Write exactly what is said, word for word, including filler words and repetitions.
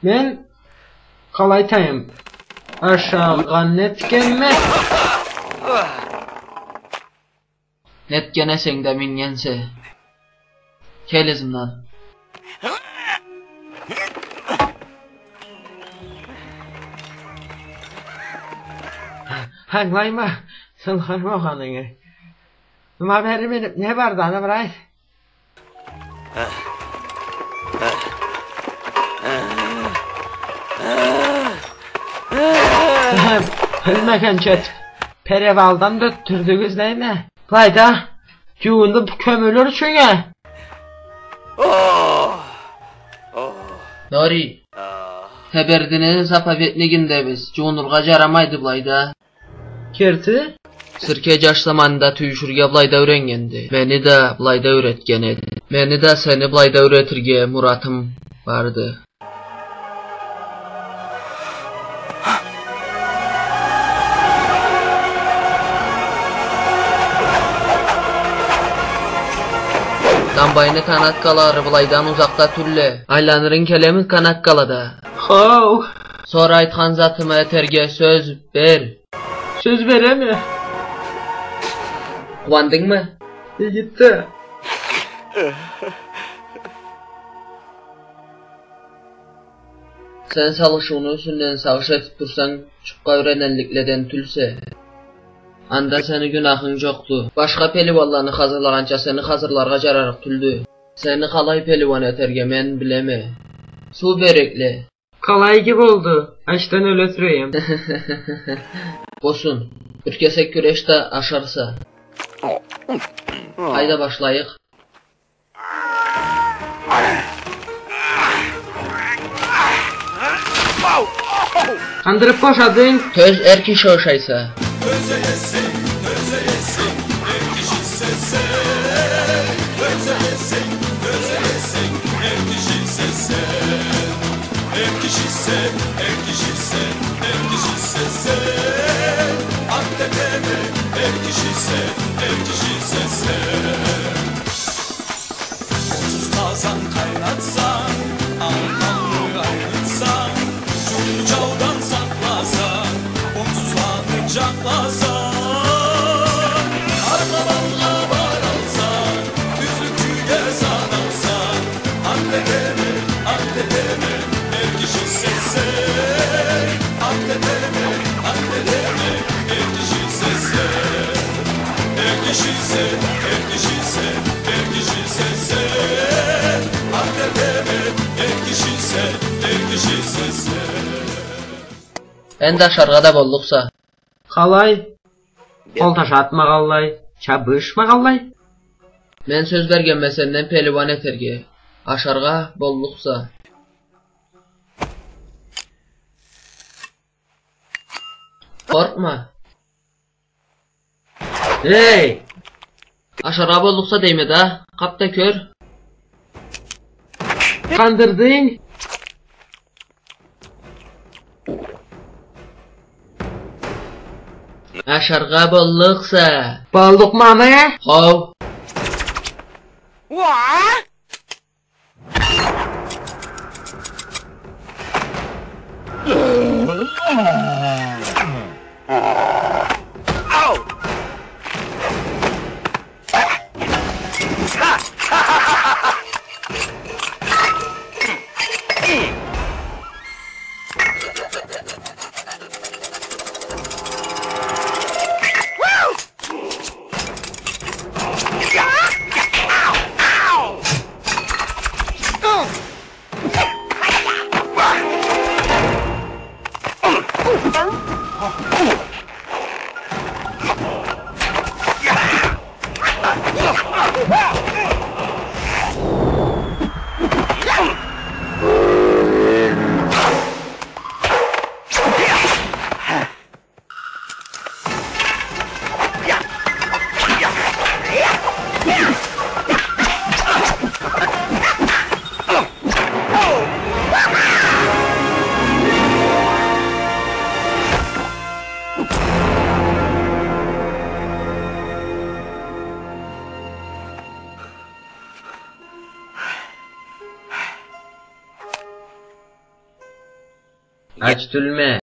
Мен къалай айтайым? Ашагъан нетгенме? Нетген эсенг да мингенсе. Кел ызымдан. Ангылайма, сынхырма огъанынгы. Ма бери минип не барды, аны бир айт. Билмегенча перевалдан да ётдюрдюгюз, дейме? Былайда жууунуп кёмюлюр ючюн а. Нори, Тебердини заповеднигиндебиз, жуунургъа жарамайды былайда. Керти? Сирке жаш заманында тюйюшюрге былайда юйреннгенди. Мени да былайда юйретген эди. Мени да сени былайда юйретирге муратым барды. Дамбайны канаткалары былайдан узакъда тюлле. Айланырынг келеми канаткалада? Хау. Сора айтхан затыма этерге сёз бер. Сёз береме. Къууандынгмы? Игитди. Сен салышыуну юсюнден сагъыш этип турсанг, жукъгъа юйренелликледен тюлсе. Анда сени гюнахынг жокъду. Башха пелиуанланы хазырлагъанча сени хазырларгъа жарарыкъ тюлдю. Сени къалай пелиуан этерге мен билеме. Суу берекле. Къалай иги болду, ачдан ёле тура эдим. Болсун, бир кесек кюреш да ашарса. Хайда, башлайыкъ. Къандырып бошадынг. Тёз эр киши ошайса. Онсуз къазан къайнатсанг, алкъанны айнытсанг, жууну жаудан сакъласанг, онсузланы жакъласанг, ары къабалгъа баралсанг, тюзлюкчюге саналсанг, ант этеме, ант этеме, эр кишисе сен. Ант этеме, ант этеме, эр кишисе сен. Эр кишисе, эр кишисе, эр кишисе сен. Ант этеме, эр кишисе, эр кишисе сен. Энди ашаргъа да боллукъса. Къалай? Къол таш атмагъанлай, чабышмагъанлай. Мен сёз бергенме сенден пелиуан этерге. Ашаргъа боллукъса. Къоркъма. Эй! Ашаргъа боллукъса дейме да, къап да кёр. Къандырдынг. Ашаргъа боллукъса. Боллукъмамы? Хау. Уа! Ач тюлме.